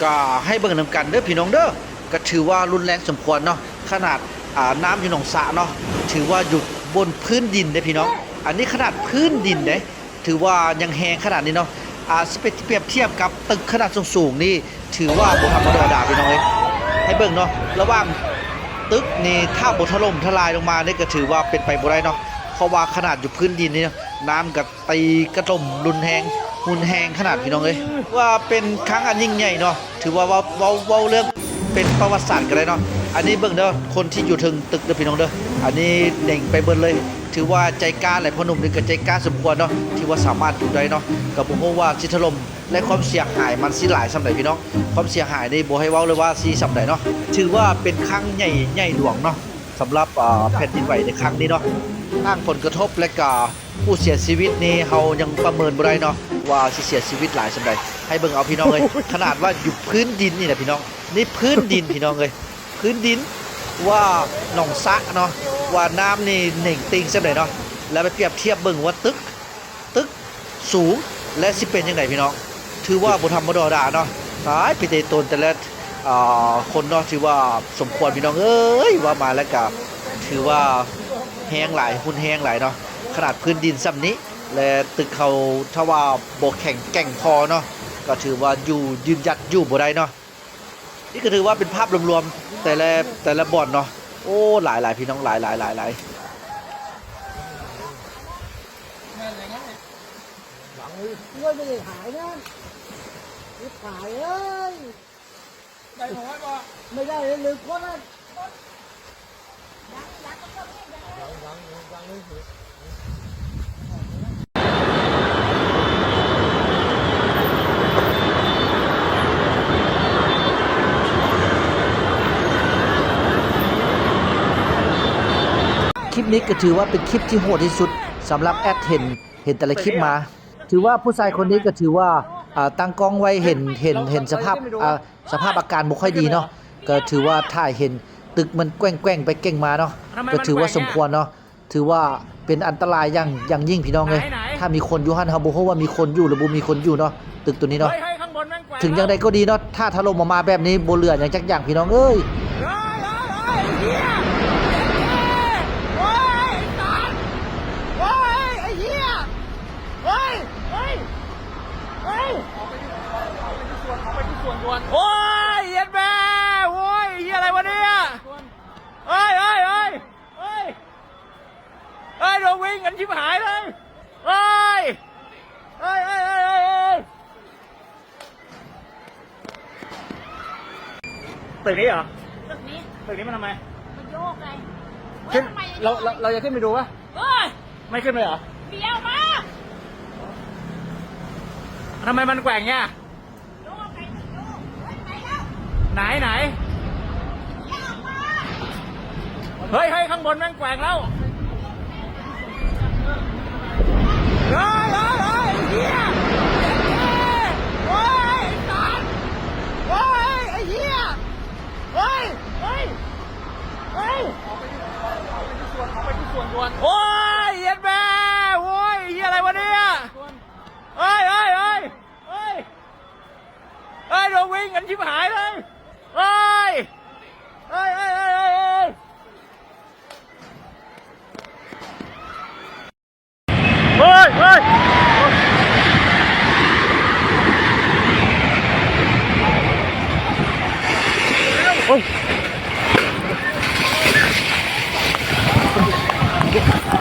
ກໍໃຫ້ເບິ່ງນຳກັນເດີພີ່ນ້ອງເດີ ກໍຖືວ່າຮຸນແຮງສົມຄວນເນາະ ຂະໜາດ ອ່າ ນ້ຳຢູ່ໜອງສະເນາະ ຖືວ່າຢູ່ບົນພື້ນດິນເດ້ພີ່ນ້ອງ ອັນນີ້ຂະໜາດພື້ນດິນເດ້ ຖືວ່າຍັງແຮງຂະໜາດນີ້ເນາະ ອ່າ ຊິໄປປຽບທຽບກັບຕຶກຂະໜາດສູງໆນີ້ ຖືວ່າບໍ່ທຳມະດາພີ່ນ້ອງເອີຍ ໃຫ້ເບິ່ງເນາະ ລະຫວ່າງຕຶກນີ້ ຖ້າບໍ່ຖະຫຼົ່ມທະລາຍລົງມານີ້ ກໍຖືວ່າເປັນໄປບໍ່ໄດ້ເນາະ ເພາະວ່າຂະໜາດຢູ່ພື້ນດິນນີ້ ນ້ຳກໍ ຕີກະຕົມຮຸນແຮງ ຮຸນແຮງຂະໜາດພີ່ນ້ອງເອີຍ ວ່າເປັນຄັ້ງອັນຍິ່ງໃຫຍ່ເນາະ ຖືວ່າເວົ້າ ເວົ້າ ເວົ້າເລື່ອງເປັນປະຫວັດສາດກໍໄດ້ເນາະ ອັນນີ້ເບິ່ງເດີ ຄົນທີ່ຢູ່ເທິງຕຶກເດີພີ່ນ້ອງເດີ ອັນນີ້ເໜັງໄປເບິດເລີຍ ຖືວ່າໃຈກ້າແຫຼະ ພໍ່ໜຸ່ມນີ້ກໍໃຈກ້າສົມຄວນເນາະ ທີ່ວ່າສາມາດຢູ່ໄດ້ເນາະ ກໍບໍ່ຮູ້ວ່າຊິຖະຫຼົ່ມ ແລະ ຄວາມເສຍຫາຍມັນຊິຫຼາຍສ່ຳໃດພີ່ນ້ອງ ຄວາມເສຍຫາຍນີ້ບໍ່ໃຫ້ເວົ້າເລີຍວ່າຊິສ່ຳໃດເນາະ ຖືວ່າເປັນຄັ້ງໃຫຍ່ ໃຫຍ່ຫຼວງເນາະ ສຳລັບ ອ່າ ແຜ່ນດິນໄຫວໃນຄັ້ງນີ້ເນາະ ທັງຜົນກະທົບ ແລະ ກະ ຜູ້ເສຍຊີວິດນີ້ເຮົາຍັງປະເມີນບໍ່ໄດ້ເນາະ ວ່າຊິເສຍຊີວິດຫຼາຍສ່ຳໃດ ໃຫ້ເບິ່ງເອົາພີ່ນ້ອງເອີຍ ຂະໜາດວ່າຢູ່ພື້ນດິນນີ້ນະພີ່ນ້ອງ ນີ້ພື້ນດິນພີ່ນ້ອງເອີຍ ພື້ນດິນ ວ່າໜອງສະເນາະ ວ່ານ້ຳນີ້ເໜັງຕີງສ່ຳໃດເນາະ ແລ້ວໄປປຽບທຽບເບິ່ງວ່າຕຶກ ຕຶກສູງ ແລະ ຊິເປັນຈັ່ງໃດພີ່ນ້ອງ ຖືວ່າບໍ່ທຳມະດາເນາະ ຕາຍ ໄປເຕະໂຕນແຕ່ລະ ອ່າ ຄົນເນາະ ຖືວ່າສົມຄວນພີ່ນ້ອງເອີຍ ເວົ້າມາແລ້ວກະຖືວ່າແຮງຫຼາຍ ຮຸນແຮງຫຼາຍເນາະ ຂະໜາດພື້ນດິນສ່ຳນີ້ ແລະ ຕຶກເຂົາຖ້າວ່າບໍ່ແຂງແກ່ງພໍເນາະ ກໍຖືວ່າຢູ່ ຢືນຢັດຢູ່ບໍ່ໄດ້ເນາະ ນີ້ກໍຖືວ່າເປັນພາບລວມໆ ແຕ່ລະ ແຕ່ລະບ່ອນເນາະ ໂອ້ ຫຼາຍໆ ພີ່ນ້ອງ ຫຼາຍໆ ຫຼາຍໆ ຫຼາຍໆ. ເງິນມັນຫາຍນະ ຫາຍເອີຍ ໄດ້ໜ້ອຍບໍ່ ໄມ່ໄດ້ເລີຍ ລືມຄົນລະ ຄລິບນີ້ກໍຖືວ່າເປັນຄລິບທີ່ໂຫດທີ່ສຸດ ສຳລັບແອັດເຫັນ ເຫັນແຕ່ລະຄລິບມາ ຖືວ່າຜູ້ຊາຍຄົນນີ້ກໍຖືວ່າ ອ່າ ຕັ້ງກ້ອງໄວ້ເຫັນ ເຫັນ ເຫັນສະພາບ ອ່າ ສະພາບອາການບໍ່ຄ່ອຍດີເນາະ ກໍຖືວ່າຖ່າຍເຫັນຕຶກມັນແກວ່ງໆໄປແກວ່ງມາເນາະ ກໍຖືວ່າສົມຄວນເນາະ ຖືວ່າເປັນອັນຕະລາຍຢ່າງ ຢ່າງຍິ່ງພີ່ນ້ອງເອີຍ ຖ້າມີຄົນຢູ່ຫັ້ນ ເຮົາບໍ່ຮູ້ວ່າມີຄົນຢູ່ ຫຼື ບໍ່ມີຄົນຢູ່ເນາະ ຕຶກໂຕນີ້ເນາະ ເຮີ້ຍ ເຮີ້ຍ ຂ້າງບົນແມ່ງແກວ່ງ ເຖິງຢ່າງໃດກໍດີເນາະ ຖ້າຖະຫຼົ່ມອອກມາແບບນີ້ ບໍ່ເຫຼືອຫຍັງຈັກຢ່າງພີ່ນ້ອງເອີຍ. ເຮີ້ຍ ເຮີ້ຍ ເຮີ້ຍ ໄອ້ເຫື່ອ ໂອ້ຍ ໄອ້ສັດ ໂອ້ຍ ໄອ້ເຫື່ອ ເຮີ້ຍ ເຮີ້ຍ ເຮີ້ຍ ໂອ້ຍ ເຢັດແມ່ ໂອ້ຍ ເຫື່ອອະໄລວະເນຍ ເຮີ້ຍ ເຮີ້ຍ ເຮີ້ຍ ເຮີ້ຍ ເຮີ້ຍ ດວງວິງກັນຊິບຫາຍເລີຍ ເຮີ້ຍ ເຮີ້ຍ ເຮີ້ຍ ເຮີ້ຍ ເຮີ້ຍ ເຮີ້ຍ ຕຶກນີ້ເຫລໍ? ຕຶກນີ້ ຕຶກນີ້ມັນທຳໄມ? ມັນໂຍກໄງ ຂຶ້ນ ເຮີ້ຍ ທຳໄມ ເຮົາ ເຮົາ ເຮົາຢາກຂຶ້ນໄປດູປະ? ໂອ້ຍ ໄມ່ຂຶ້ນໄປເຫລໍ? ບຽວມາກ ທຳໄມມັນແກວ່ງເນີ້ຍ? ໂຍກໄປ ໂຍກ ເຮີ້ຍ ໄປແລ້ວ ໄຫນ ໄຫນ? ເຮີ້ຍ ເຮີ້ຍ ຂ້າງບົນແມ່ງແກວ່ງແລ້ວ ເຮີ້ຍ ເຮີ້ຍ ເຮີ້ຍ ໄອ້ເຫື່ອ ໂອ້ຍ ໄອ້ສັດ ໂອ້ຍ ໄອ້ເຫື່ອ ເຮີ້ຍ ເຮີ້ຍ ເຮີ້ຍ ໂອ້ຍ ເຢັດແມ່ ໂອ້ຍ ເຫື່ອອະໄລວະເນຍ ເຮີ້ຍ ເຮີ້ຍ ເຮີ້ຍ ເຮີ້ຍ ເຮີ້ຍ ດວງວິງກັນຊິບຫາຍເລີຍ ເຮີ້ຍ ເຮີ້ຍ ເຮີ້ຍ ເຮີ້ຍ ເຮີ້ຍ ເຮີ້ຍ ເຮີ້ຍ ເຮີ້ຍ ໂອ້ຍ.